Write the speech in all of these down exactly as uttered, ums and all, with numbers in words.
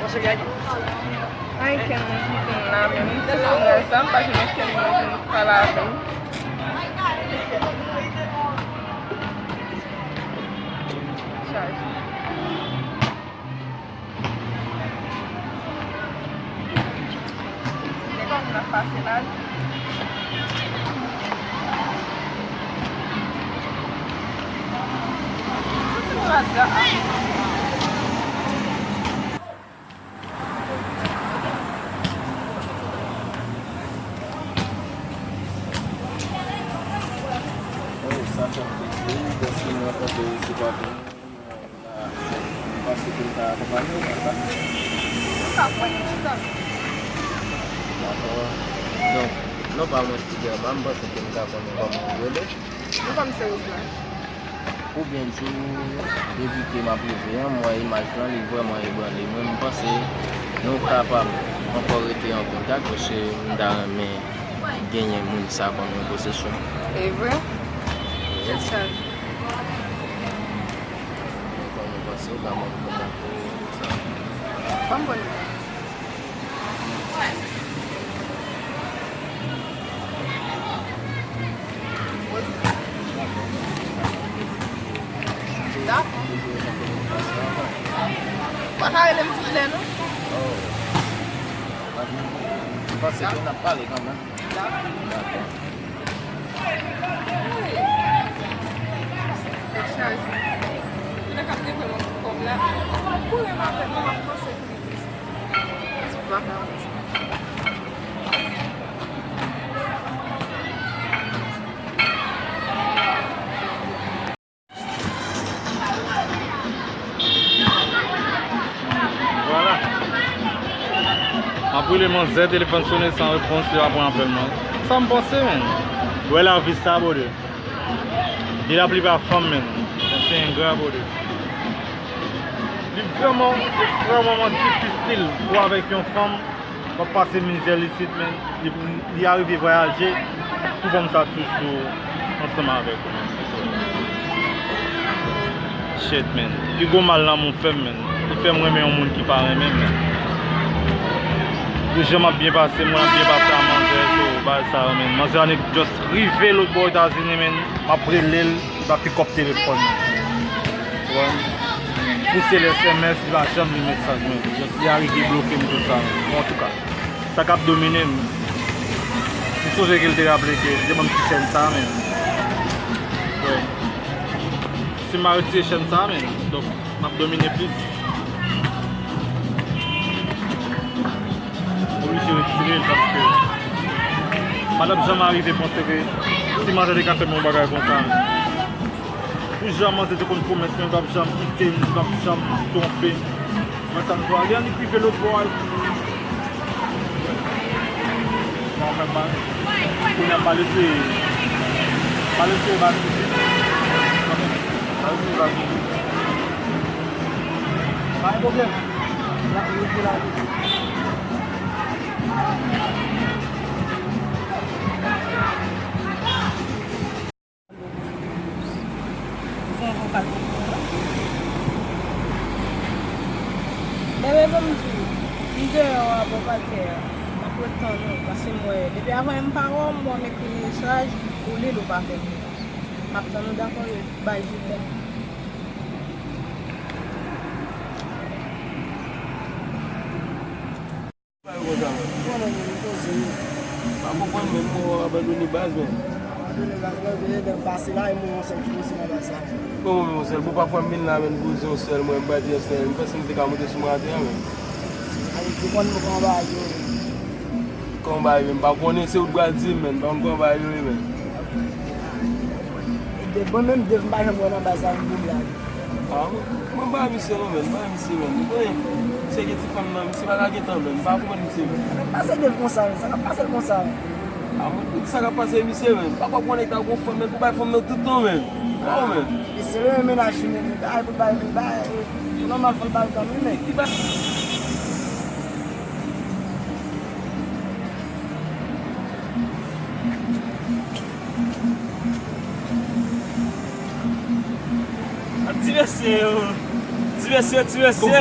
Ay, kè mwen ki vin la menm. M te sou nèg sa, m pa janm wè kè mwen vin pale avè m. Chaje. Gen kòm n ap pase la. Soti nan razi a. Oh, sa fè m plezi, paske m rankontre w se pa byen. M pase pou m ta akonpanye w nan sa. Ou ka pran yon ti tan. Dakò. Donk, non pa mwen se Gerba, m panse ke m ta konnen kòman w rele. Non pa m se Rosemary. Oubyen di w, depi ke m ap leve an, m wè imaj lan, li vrèman ebranle mwen. M panse nou kapab ankò rete an kontak, paske m ta renmen genyen moun sa kòm yon posesyon. E vre? Wi. Kèt chaje. Kòman w panse w ka ban m kontak ou, sa? Ban m pran. Dakò. Ou pa ka rele m tout lè, non? Oh. M panse ke n ap pale kanmenm. Dakò. Dakò. Tèt chaje. Ou ta ka devoye yon ti kòb la. Ou kouri m avè l, non, m ap panse pou li toujou. Ti vagabon sa. Vwala. M ap rele manzè, telefòn sone san repons, li pa pran apèl mwen. Sa m panse, menn? Wè lavi sa, bòdè. De la plipa fanm, menn. Fanm se engra, bòdè. Li vrèman, ekstrèmman difisil pou avèk yon fanm w ap pase mizè isit, men li, li arive vwayaje pou fanm sa toujou ansanm avèk ou, men. Shit, men. Pi gwo mal lanmou fè m, men. Li fè m renmen yon moun ki pa renmen m, men. Pou jan m ap byen pase, mwen ap byen pase a manzè, so, bagay sa yo, men. Manzè annik just rive lòt bò Etazini, men. M ap rele l, li pa pikòp telefòn mwen. Ou konprann? Pouse l S M S, li pa janm li mesaj mwen. Just li arive bloke m tout sa. Bon, antouka, sa k ap domine m. M sonje ke l te raple ke li te ban m ti chèn sa, men. Bon. Si m pa retire chèn sa, men. Donk, m ap domine plis. Oblije retire l paske m pa t ap janm arive panse ke ti manzè te ka fè m yon bagay konsa. Pou jan manzè te konn pwomèt mwen, l p ap janm kite m, l p ap janm twonpe m. Mwen sa m vwa li annik rive lòt bò a. Bon, mwen pa. Kounye a m pa lese, pa lese baz isit. Pa lese baz isit. Pa gen pwoblèm. La, nou pou la. Fè yon vokal pou mwen, non? Bebe, ban m di w, m deyò a bò atè a. M ap ret tann ou, paske m wè, depi avan m pa wè w, m wè m ekri mesaj, ou li l, ou pa fè repons. M ap tann ou, dakò, bye, je t'aime. Bagay konsa, man. Konnen, men, m poze. Pa konprann, men, mwen abandone baz, men. Abandone baz, mwen, mwen, mwen pase la, e mwen yon sèl ki poze nan baz la. Kòman, men, yon sèl? Bon, pafwa, m vin la, men, poze yon sèl, mwen, m pa di yon sèl. M panse m te ka monte sou mwen atè a, men. Alè, di, konn nou kòman bagay yo ye. Kòman bagay yo ye, m pa konnen, se ou t pral di m, men, m pa konn kòman bagay yo ye, men. E de, mwen menm, Dave, m pa janm wè nan baz la, yon blag. Ah, mwen, mwen pa misye non, men, m pa misye, men. Ou konnen, misye gen ti fanm nan, misye pa ka gen tan, men. M pa konprann misye, men. Sa k ap pase Dave konsa, men? Sa k ap pase l konsa, men? Ah, mwen, tout sa k ap pase misye, men. Papa konnen ta gon fanm, men, pou bay fanm nan tout tan, men. Oh, men. Misye renmen mennaj li, men. Li bay pou bay, li bay, e, tou nòmal, fò l bay tan, wi, men. Li bay. Ti mesye yo. Ti mesye, ti mesye.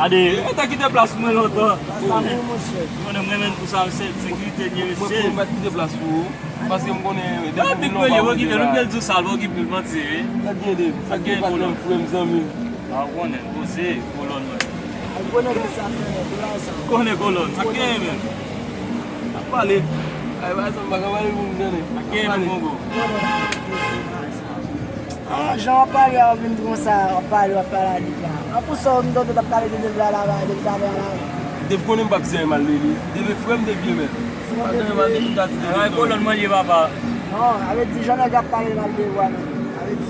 Ade, ou te kite plas mwen lontan. Ou konnen mwen menm pou sa, se sekirite l ye, mesye. Mwen pa t kite plas pou ou. Paske m konnen depi w vin lontan, ou kite la. Ou te di w sa, l okipe l, manti, wi. Sa gen de, sa gen patnè m, frè m, zanmi m. A, ou konnen, poze, kolòn mwen. Konnen kolòn, sa k genyen menm? N ap pale. Ay, pa sa, m pa ka pale pou m tande. Sa k genyen menm, Bongo? Ah, jan w ap pale a, w vin konsa, w ap pale, w ap pale a Dave la. An pou sa, w m tande w t ap pale de Dave la, la, Dave la, la. Dave konnen m p ap zanmi mal de li. Dave frè m, Dave ye menm. Pa zanmi mal de li, m ka di Dave. Ay, kolòn mwen ye, papa. Non, sa vle di, jan nèg ap pale mal de ou a menm. Sa vle di,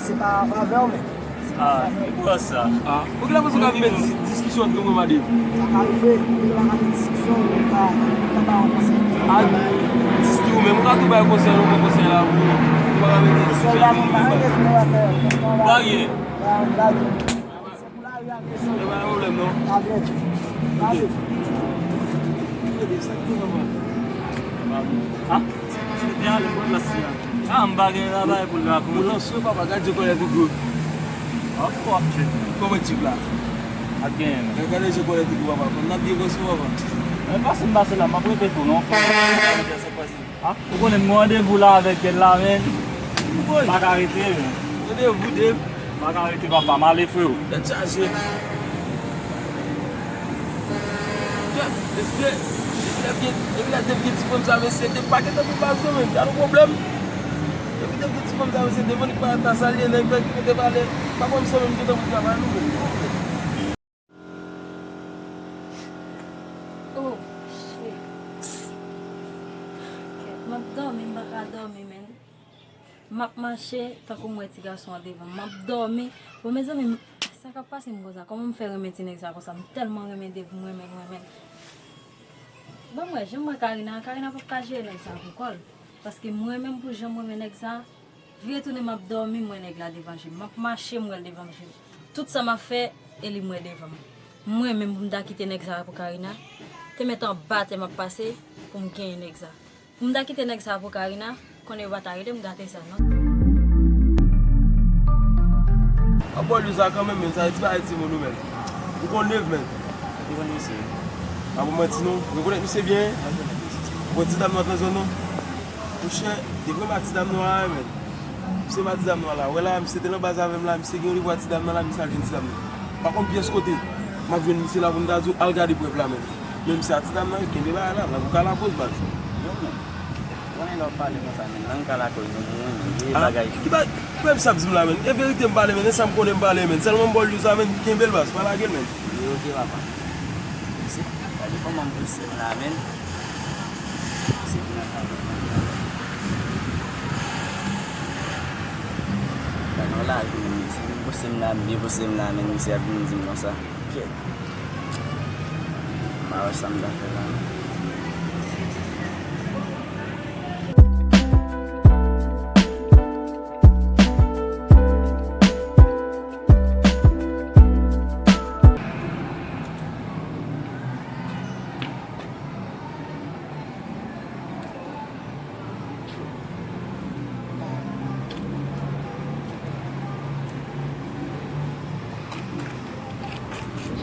se pa favè w menm. Ah, m pran sa. Ah, ou gen la pase ka met dis-, diskisyon antre mwen, Madrid. Sa ka rive, ou gen la ka met diskisyon, ou ka, ou ka ba yon konsèy. Ah, dis li ou menm, ou ka tou bay konsèy, ou pran konsèy la pou ou. Ou pa ka met diskisyon antre mwen, Madrid. Bagay. Bagay. Se pou la ri a, mesye. E pa yon pwoblèm, non. Sa byen. Sa byen. Gade sa ki nan mwen. Ah? Ti, ti, ti, ale pou plas la. Ah, m pa gen travay pou l la, kòman? Ou lanse, papa, gade je kòlè tou gwo. Ah, w ap tchek. Kòman tchek la? Ap genyen, men. Gade je kòlè tou gwo, papa. N ap byen pase, papa. Men pase m pase la, m ap rete tou, non, frè. Sa k pase? Ah, ou konnen m gen randevou la avèk gèl la, men. Woy. Pa ka rete, men. Randevou de. Pa ka rete, papa, m ale, freo. Tèt chaje. Mesye, depi lè, depi lè ti fanm sa, mesye, te pa gentan pou baz yo menm. Gade yon pwoblèm. Depi, depi ti fanm sa, mesye, devan li pa ta salye nèg, fè ki mete pale. Pa konn sa menm, gentan pou travay nou menm. Oh, shit. Kèt, m ap dòmi, m pa ka dòmi, men. M ap mache tankou m wè ti gason an devan m. M ap dòmi. Bon, mezanmi, sa k ap pase m konsa? Kòman m fè renmen ti nèg sa konsa? M tèlman renmen Dave, m renmen l, m renmen l. Ban m wè, jan m wè Karina, Karina p ap ka jere nèg sa pou kò l. Paske m renmen m pou jan m renmen nèg sa. Vire tounen, m ap dòmi, m wè nèg la devan je m. M ap mache, m wè l devan je m. Tout sa m ap fè, e li m wè devan m. M renmen m pou m ta kite nèg sa pou Karina. Te mèt anba tè m ap pase pou m genyen nèg sa. Pou m ta kite nèg sa pou Karina, konnen yo pa ta rele m gate sa, non. Ap bò lwiz la kanmenm, men sa ti bagay timoun ou, men. Ou konn Dave, men. Ou konn misye? Pa pou manti, non. Ou rekonèt misye byen? Mwen rekonèt misye. Ou konn ti dam nan nan zòn nan? Monchè, depi m a ti dam nan la, men. Misye pa ti dam nan la. Wè la, misye te nan baz avè m la, misye gen yon nivo a ti dam nan la, misye al jwenn ti dam nan. Pa konn pyès kote m ap jwenn misye la pou m ta di w, al gade prèv la menm. Men misye a ti dam nan, kenbe bagay la, la pou ka lakoz baz. Non, men. Konnen lè w pale konsa, men, lang ka lakoz nou, men, men, vye bagay. Ki ba-, ki bagay misye ap di m la, men? E verite m pale, men, e sa m konnen m pale, men. Sèlman m ba w luz la, men, kenbe l baz, pa lage l, men. Wi, oke, papa. Gade kòman m pouse m la, men. Pouse m nan kado. Gade yon lavi, men. Si m pouse m la, m byen pouse m la, men misye ap vin di m konsa. Kèt. M pa wè sa m ta fè la.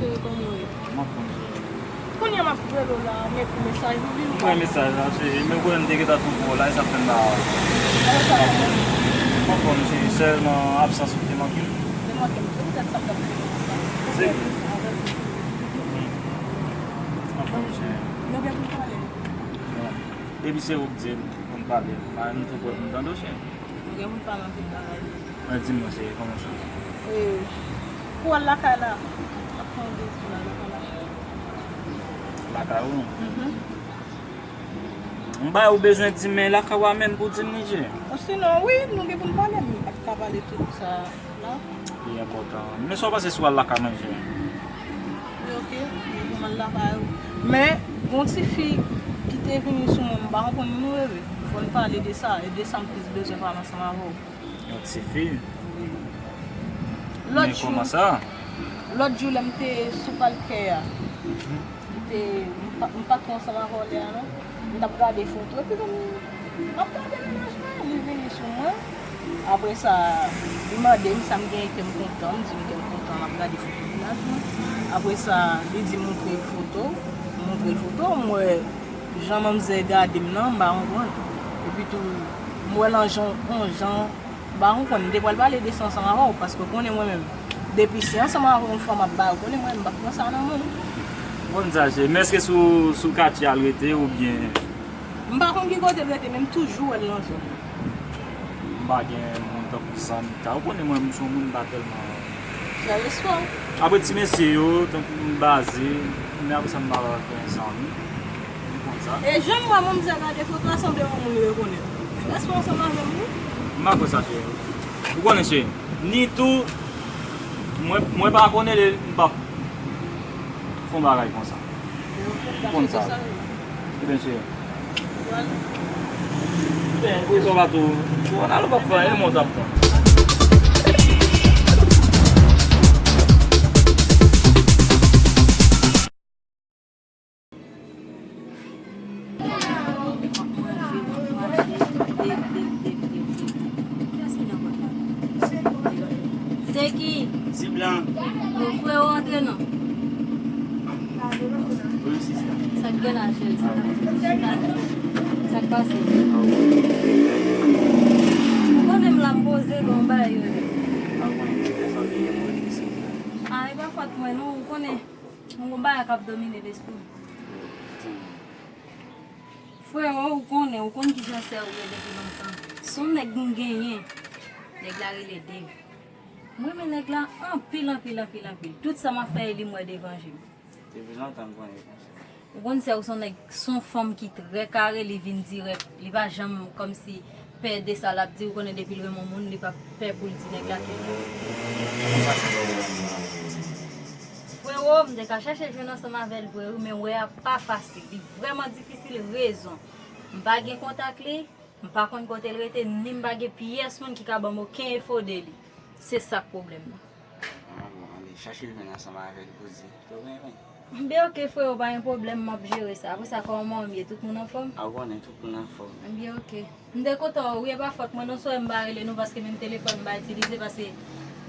Cheri, kòman w ye? M anfòm, cheri. Kounye a m ap rele w la, m ekri mesaj ou li, ou pa. M wè mesaj la, cheri, men ou konnen m te gentan twouve w la, e sa fè m pa. Kòman sa va? M anfòm, cheri, sèlman absans ou te manke m. Te manke m, se poutèt sa m t ap di w konsa. Se vre? Avèk ou. M anfòm, cheri. Nou gen pou n pale? Non. Depi se ou k di m pou n pale, m pa menm tou pwòp m tande w, cheri. Nou gen pou n pale anpil bagay. Mwen, di m non, cheri, kòman sa? E, pou w al lakay la, m ap pran randevou pou n al lakay la. Lakay ou? Mhm. M bay ou bezwen di m, men lakay ou a menm pou di m li, cheri. Osinon, wi, nou gen pou n pale, m pa t ka pale tout sa. La. Li enpòtan. Men sa w panse si w al lakay manje? Wi, oke. Li pou m al lakay ou. Men, gon ti fi ki te vini sou mwen, m pa konprann nou rele. Fò n pale de sa, e de sa m plis bezwen pale ansanm avè w. Yon ti fi? Wi. Men kòman sa? Lòt jou, lè m te sou palkè a, mhm. M te, m pa, m pa t ansanm avè w lè a, non. M t ap gade foto, epi m, m ap gade mennaj mwen, li vini sou mwen. Apre sa, li mande m sa m genyen, ke m kontan, m di m ke m kontan, m ap gade foto mennaj mwen. Apre sa, li di m montre l foto, m montre l foto, m wè jan manmzè gade m nan, m pa konprann. Epi tou, m wè l an jan, on jan, m pa konprann, m te pral pale de sa ansanm avè w, paske w konnen mwen menm, depi se ansanm avè yon fanm ap bay, w konnen mwen, m p ap pran sa nan men w. Bon, sa se, men èske sou, sou katye a l rete oubyen? M pa konn ki kote l rete, men m toujou wè l nan zòn. M pa gen moun tankou zanmi ta. Ou konnen mwen, m se yon moun m pa tèlman. Fè respè w. Apre ti mesye yo, tankou m baze, men apre sa m pa gen zanmi. Ou konn sa. E jan m wè manmzè gade foto a, sanble yon moun li rekonèt. Fè respè w ansanm avè m, wi. M pa konn sa, cheri. Ou konnen, cheri. Ni tou, mwen, mwen pa konnen li, m p ap fè yon bagay konsa. Ou konn sa. Ebyen, cheri. Ebyen, prezon pa tou. Ou ann al, ou p ap fè anyen, men w t ap pran. Se ki? Ti blan. Freo, antre non. Wi, sista. Sa k gen la, cheri? Sa k ap fè? Sa k pase? Ou konnen m la, m poze, bon, bagay yo ye. Ah, e pa fòt mwen non, ou konnen. Mwen gon bagay k ap domine lespri m. Freo, ou konnen, ou konn kijan sè ou ye depi lontan. Se yon nèg m genyen. Nèg la rele Dave. Mwen renmen nèg la anpil, anpil, anpil, anpil. Tout sa m ap fè, e li m wè devan je m. Depi lontan m konnen konsa. Ou konn sè ou se yon nèg, se yon fanm ki trè kare, li vin dirèk. Li pa janm kòmsi pè de sa l ap di, ou konnen depi l renmen yon moun, li pa pè pou l di nèg la ke. Frero, m te ka chèche jwenn ansanm avè l vre wi, men wè a pa fasil. Li vrèman difisil, rezon. M pa gen kontak li, m pa konn kote l rete, ni m pa gen pyès moun ki ka ban m okenn enfo de li. Se sa k pwoblèm nan. Ah, bon, ann chache jwenn ansanm avè l pou di. Ou renmen. Byen, oke, freo, pa gen pwoblèm, m ap jere sa. Apre sa, kòman w ye? Tout moun anfòm? A, ou konnen, tout moun anfòm. Byen, oke. M te kontan wè w wi, e pa fòt mwen non, si w wè m pa rele nou, paske menm telefòn m pa itilize, paske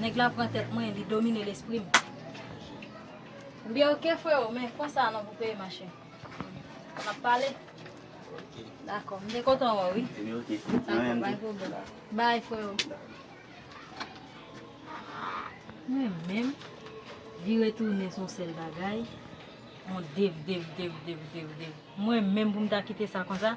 nèg la pran tèt mwen, li domine lespri m. Byen, oke, freo, men konsa non pou peye, mache. N ap pale? Oke. Dakò, m te kontan wè w wi. Ebyen, oke. Dakò, pa gen pwoblèm. Bye, freo. Mwen menm, vire tounen se yon sèl bagay. On dev, dev, dev, dev, dev, dev. Mwen menm pou m ta kite sa konsa,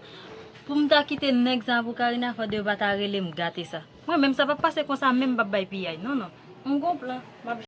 pou m ta kite nèg sa pou Karina, fò dev pa ta rele m gate sa. Mwen menm sa p ap pase konsa menm, m p ap bay piyay. Non, non. M gon plan, m ap